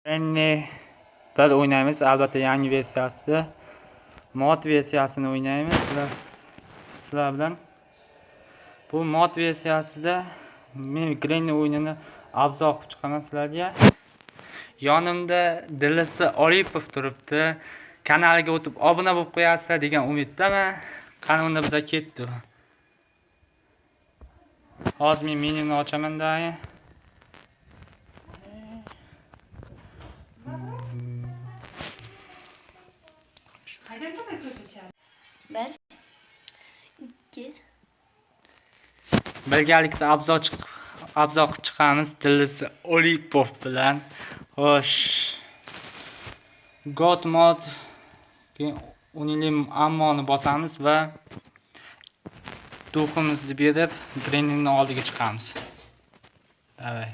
Granny bir o'ynaymiz, albatta yangi versiyasi. Mod versiyasini o'ynaymiz sizlar bilan. Bu mod versiyasida men Granny o'yinini abzal qilib chiqaman sizlarga. Yonimda Dilisi Oripov turibdi. Kanaliga o'tib obuna bo'lib qo'yasizlar degan umiddaman. Qani unda biza ketdi. Hozir men menyuni ochaman da. Bir, ikki. Birgalikda abzal qilib chiqamiz Dilisi Oripov bilan. Xo'sh. God mod keyin uning ammoni bosamiz va duximizni berib Granny'ning oldiga chiqamiz. Davay.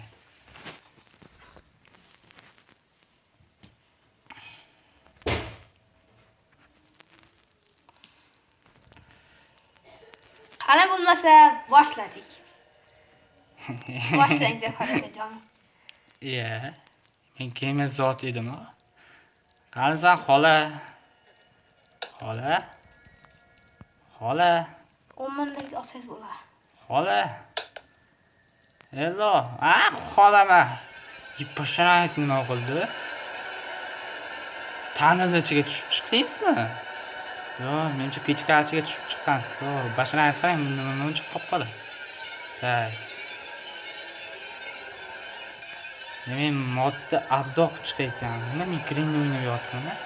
Qani bo'lmasa boshladik. Boshlang Zafar akajon. Iya. Men kema zot edim. Qanisan xola? Xola? Xola? 10 minutlik olsangiz bo'ladi. Xola? Hello. A, xolama. Yipashangiz nima qildi? Tanirni ichiga tushib chiqdingizmi? Yo'q, menimcha pechka ichiga tushib chiqqansiz. Yo'q, basharangiz qarang, muncha qop-qora. Tak. Men modda abzal qilib chiqayotganim. Nima men Granny o'ynab yotibman?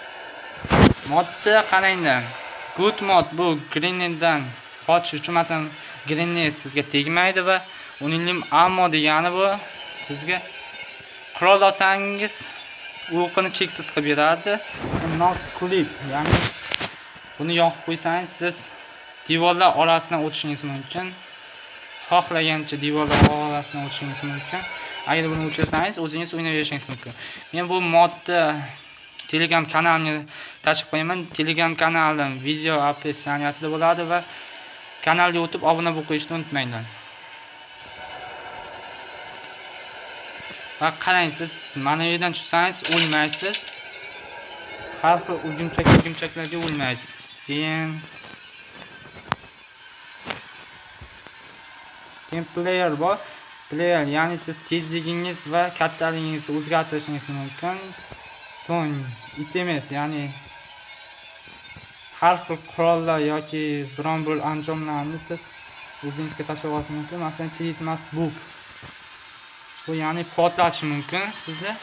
Modda qarangda. Good mod bu Granny'dan qochish uchun, masalan, Granny sizga tegmaydi va uning ammo degani bu sizga qurol olsangiz o'qini cheksiz qilib beradi. Not clip, ya'ni buni yoqib qo'ysangiz siz devorlar orasidan o'tishingiz mumkin. Xohlagancha devorlar orasidan o'tishingiz mumkin. Agar buni o'chirsangiz o'zingiz o'ynayverishingiz mumkin. Men bu modda Telegram kanalimga tashlab qo'yaman. Telegram kanalim video описаниясida bo'ladi va kanalga o'tib obuna bo'lib qo'yishni unutmanglar. Va qarang, siz mana bu yerdan tushsangiz o'lmaysiz. Har xil o'rgimchaklarga o'lmaysiz. Keyin player bor. Player, ya'ni siz tezligingiz va kattaligingizni o'zgartirishingiz mumkin. So'ng items, ya'ni har xil qurollar yoki biron bir anjomlarni siz o'zingizga tashlab olishingiz mumkin. Masalan, Christmas book. Bu ya'ni portlatishi mumkin sizni.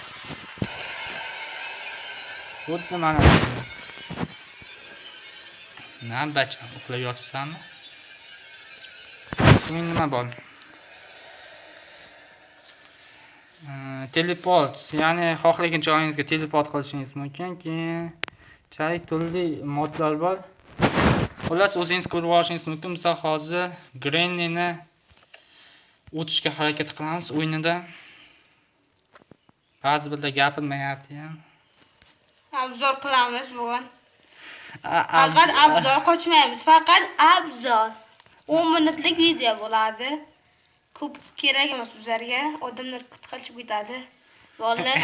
Xuddi mana na bacham, uxlab yotibsanmi? Keyin nima bor? Teleport, ya'ni xohlagan joyingizga teleport qilishingiz mumkin. Keyin chay turli modlar bor. Xullas o'zingiz ko'rib olishingiz mumkin. Misol hozir Granny'ni o'tishga harakat qilamiz o'yinida. Ba'zi birda gapirmayapti ham. Abzor qilamiz bugun. Faqat abzor qochmaymiz, faqat abzor. 10 minutlik video bo'ladi. Ko'p kerak emas bizlarga. Odamlar qutqarib ketadi. Bolalar.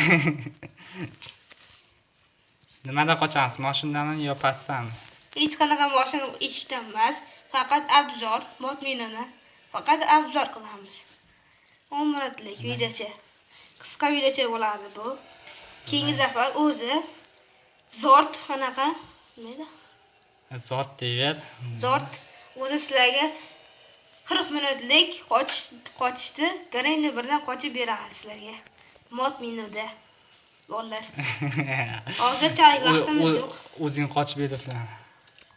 Nimada qochamiz? Mashinadami yo pastdanmi? Hech qanaqa mashina eshikdan emas, faqat abzor, mod menuni. Faqat abzor qilamiz. 10 minutlik videocha. Qisqa videocha bo'ladi bu. Keyingi safar o'zi zort qanaqa? Nima edi? Zort deyver. Zort o'zi sizlarga 40 minutlik qochishdi. Granny birdan qochib beradi sizlarga. Mod menuda. Bolalar. Hozirchalik vaqtimiz yo'q. O'zing qochib berasan.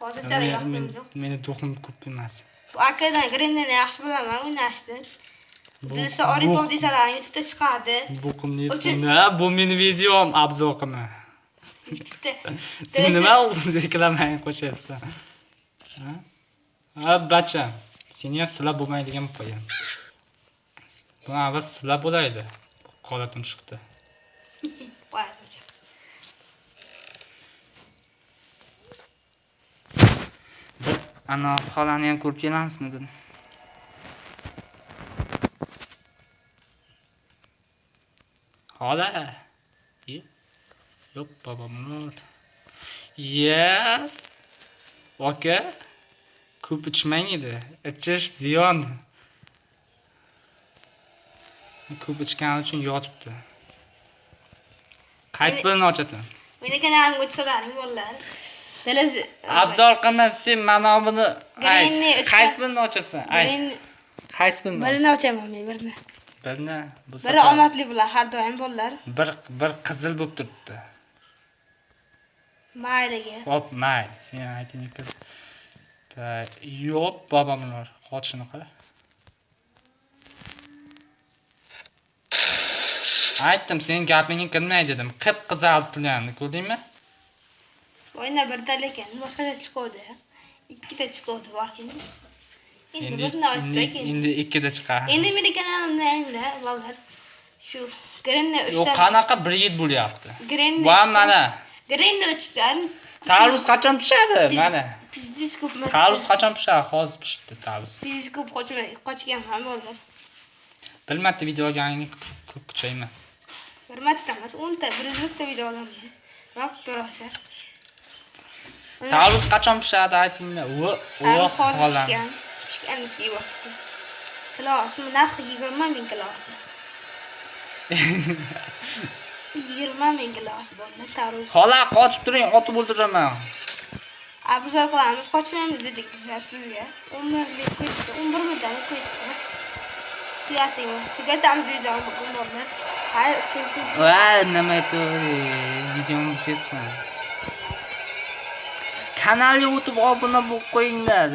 Hozirchalik vaqtimiz yo'q. Meni duxim ko'p emas. Bu akadan Granny'ni yaxshi bilaman, o'ynashdi. Dilsa Oripov desalar YouTube'da chiqadi. Bu qimni nima? Bu meni videom abzal qilma. Sen nima reklamani qo'shyapsan? Ha? Ha, bacham. Seni ham silab bo'lmaydigan bo'lib qo'ygan. Bu avval silab bo'laydi. Qolatim chiqdi. Bir ana xolani ham ko'rib kelamizmi bir? Xola. Yo'q, bobom. Yes. Aka, ko'p ichmang edi. Ichish ziyon. Ko'p ichgani uchun yotibdi. Qaysi birini ochasan? Meni kanalimga o'tsalaring bolalar. Abzor qilma, sen mana buni ayt. Qaysi birini ochasan? Ayt. Qaysi birini? Birini ochaman men, birini. Birini. Bu Biri omadli bo'lar har doim bolalar. Bir qizil bo'lib turibdi. Mayliga. Hop, mayli. Sen ayting. Yo'q, bobomlar, qochishini qara. Aytdim, sen gapingni qilmay dedim. Qip-qizarib turgandi, ko'rdingmi? O'yinda birda lekin boshqacha chiquvdi. Ikkita chiquvdi borkin. Endi birini ochsak endi. Endi ikkita chiqadi. Endi meni kanalimda endi bolalar shu Granny 3 Yo'q, qanaqa bir yil bo'lyapti. Granny. Va mana. Granny 3dan Tarvuz qachon pishadi? Mana. Pizdiz ko'p. Tarvuz qachon pishadi? Hozir pishibdi tarvuz. Pizdiz ko'p qochgan ham bolalar. Bir marta video olganingni ko'p kuchayma. Bir marta emas, 10 ta, 100 ta video olaman. Rob rosa. Tarvuz qachon pishadi aytinglar. Tarvuz hozir pishgan. Pishgan ichga botibdi. Kilosi narxi 20 ming kilosi. 20 ming kilosi bolalar tarvuz. Xola, qochib turing, otib o'ldiraman. Abzor qilamiz, qochmaymiz dedik bizlar sizga. 11 qo'ydi, 11 mingdan qo'ydi. Tugating, tugatamiz videoni bugun bolalar. Hayır, Va, nima aytdi? Videoni buzyapsan. Kanalga o'tib obuna bo'lib qo'yinglar.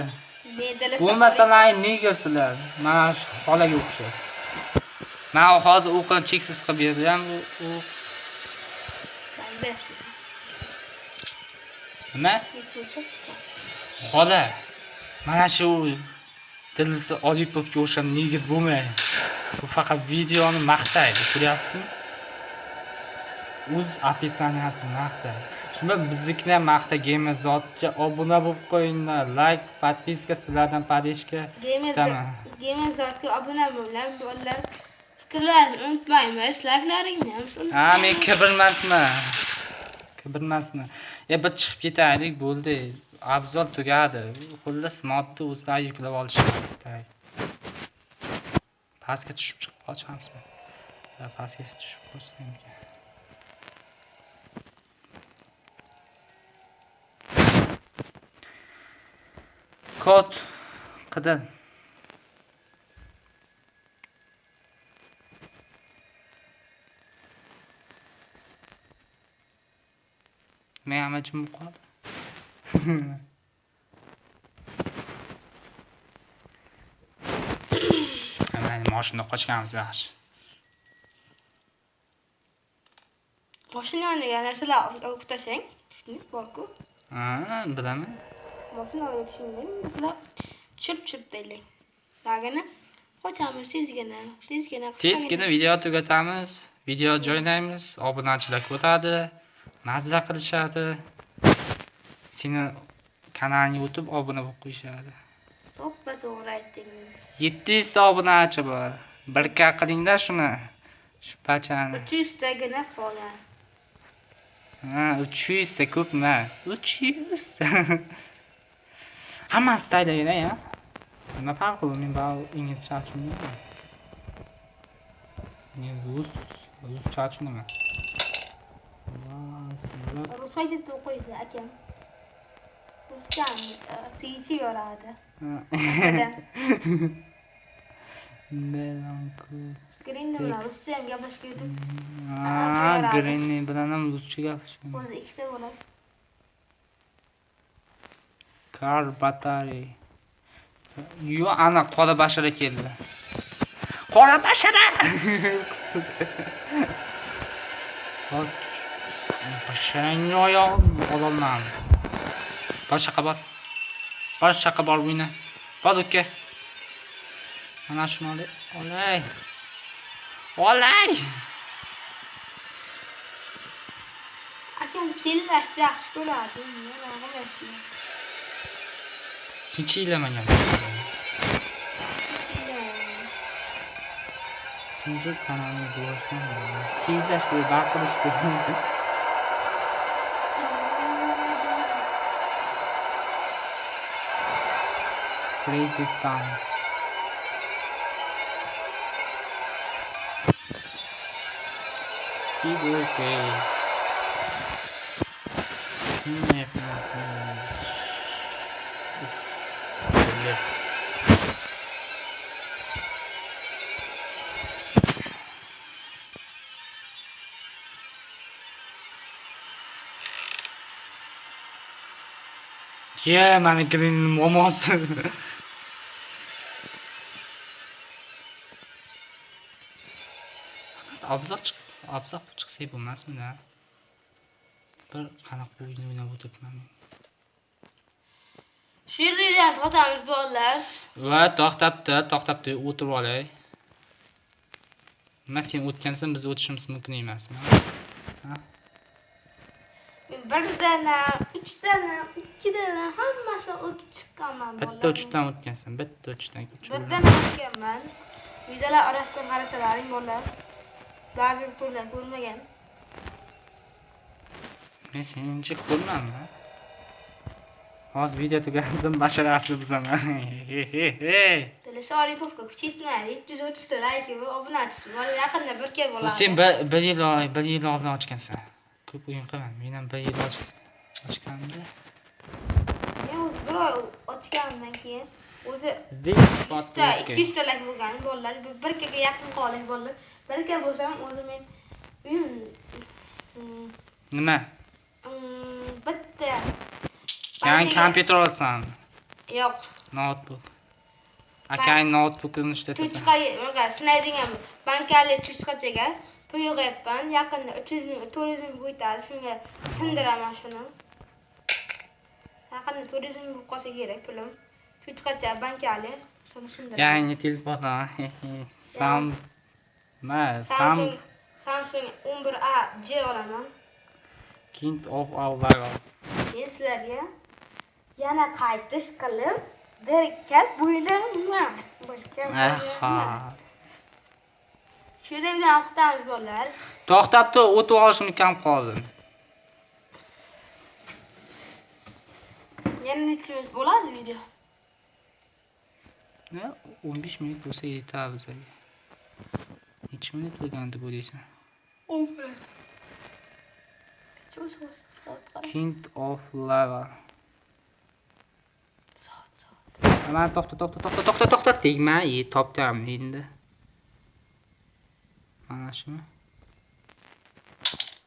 Bo'lmasa nega sizlar? Mana shu xolaga o'xshab. Men hozir o'qini cheksiz qilib berdim. U nima? Xola, mana shu Dilsi Olipovga o'xshab nega bo'lmaydi? Bu faqat videoni maqtaydi, ko'ryapsizmi? O'z opisaniyasini maqtaydi. Shunda biznikini ham maqta. Gamer Zotga obuna bo'lib qo'yinglar. Like, podpiska, sizlardan podishka kutaman. Gamer Zotga obuna bo'linglar, bolalar. Fikrlarini unutmaymiz, like'laringni ham unutmaymiz. Ha, men kibirmasman. Kibirmasman. Bir chiqib ketaylik, bo'ldi. Abzor tugadi. Xullas, modni o'zlari yuklab olishadi. Pastga tushib chiqib qochamizmi? Ya pastga tushib qochsam ekan. Kod qidir. Men hamma jim qoldi. Mayli, mashina qochganimiz yaxshi. Mashina yoniga narsalar olib tashlang, tushunding borku? Ha, bilaman. Mashina olib tushunding, narsalar tushirib deylik. Dagini qochamiz tezgina, tezgina qisqagina. Tezgina video tugatamiz, video joylaymiz, obunachilar ko'radi, mazza qilishadi. Seni kanalingga o'tib obuna bo'lib qo'yishadi. To'ppa to'g'ri aytdingiz. 700 ta obunachi bor. Birga qilinglar shuni. Shu pachani. 300 tagina qolgan. Ha, 300 ta ko'p emas. 300. Hammasi taydagina ya. Nima farqi bu? Men bu inglizcha tushunmayman. Men ruscha tushunaman. Rus maktabida o'qiydi akam. Ruschani siychi yoradi. Granny bilan ruscha ham gaplashib ketib. Ha, Granny bilan ham ruscha gaplashgan. O'zi ikkita bo'ladi. Car battery. Yo, ana qora bashara keldi. Qora bashara! Qoch. Basharangni oyog'imni ololman. Boshqa bor. Boshqa bor o'yna. Bor uka. Mana shuni olay. Olay. Akam chillashni yaxshi ko'radi, nima qilmaysizlar? Sen chillamagan. Uchinchi kanalni bo'lishgan. Chivlashdi, baqirishdi. Crazy Town. Speed okay. Ye, mani green momosi. Faqat obzor chiq, obzor chiqsa bo'lmasmi-da? Bir qanaqa o'yin o'ynab o'tiribman men. Shu yerda videoni to'xtatamiz bolalar. Va to'xtabdi, to'xtabdi, o'tirib olay. Nima sen o'tgansan, biz o'tishimiz mumkin emasmi? Ha? Men birdan, uchdan, ikkidan hammasini o'tib chiqqanman Bitta bolalar. uchdan o'tgansan, bitta uchdan. Birdan o'tganman. Videolar orasidan qarasalaring bolalar. Ba'zi bir ko'rlar ko'rmagan. Men seni ko'rmanman. Hozir video tugasin, basharasi buzaman. Dilisi Oripovga kuchaytmadi. 730 ta layki va obunachisi bor. Yaqinda bir k bo'ladi. Sen bir yil bir yil oldin ochgansan. Ko'p o'yin qilma. Men ham bir yil ochganimda. Men o'zi bir oy ochganimdan keyin o'zi 100 100ta, 200 ta layk bo'lgan bolalar. Bir kga yaqin qoldi bolalar. Bir k bo'lsam o'zi men uyim Nima? Bitta. Yangi kompyuter olsam. Yo'q. Notebook. Akang noutbookini ishlatasan. Cho'chqa, sinaydigan bankali cho'chqachaga pul yig'yapman. Yaqinda 300 ming, 400 ming o'tadi. Shunga sindiraman shuni. Yaqinda 400 ming bo'lib qolsa kerak pulim. Cho'chqacha bankali, shuni sindiraman. Yangi telefon. Sam Ma, Sam Samsung 11A J olaman. Kind of our. Men sizlarga yana qaytish qilib bir kal bo'ylaman. Bir kal. Aha. Shu yerda videoni to'xtatamiz bolalar. To'xtab tur, o'tib olishim kam qoldi. Yana necha minut bo'ladi video? Ne? 15 minut bo'lsa yetadi bizga. Necha minut bo'lgan deb o'ylaysan? 10 minut. Soat qara. Kind of Lava. Soat, soat. Mana to'xta, to'xta, to'xta, to'xta, to'xta, tegma, topdim endi. Mana shumi?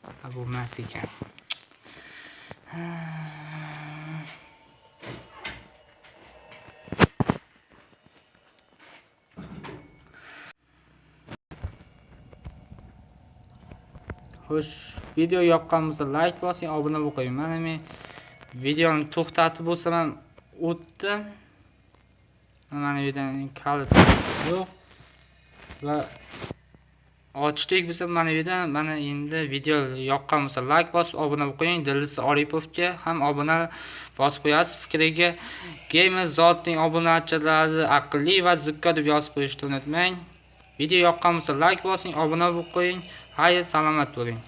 Ha, bu emas ekan. Xo'sh, video yoqqan bo'lsa like bosing, obuna bo'lib qo'ying. Mana men videoni to'xtatib bo'lsam ham o'tdim. Mana videoning kaliti yo'q. Va ochdik bo'lsa mana bu yerda, mana endi video yoqqan bo'lsa like bosib obuna bo'lib qo'ying. Dilisi Oripovga ham obuna bosib qo'yasiz. Fikriga Gamer Zotning obunachilari aqlli va zukko deb yozib qo'yishni unutmang. Video yoqqan bo'lsa like bosing, obuna bo'lib qo'ying. Xayr, salomat bo'ling.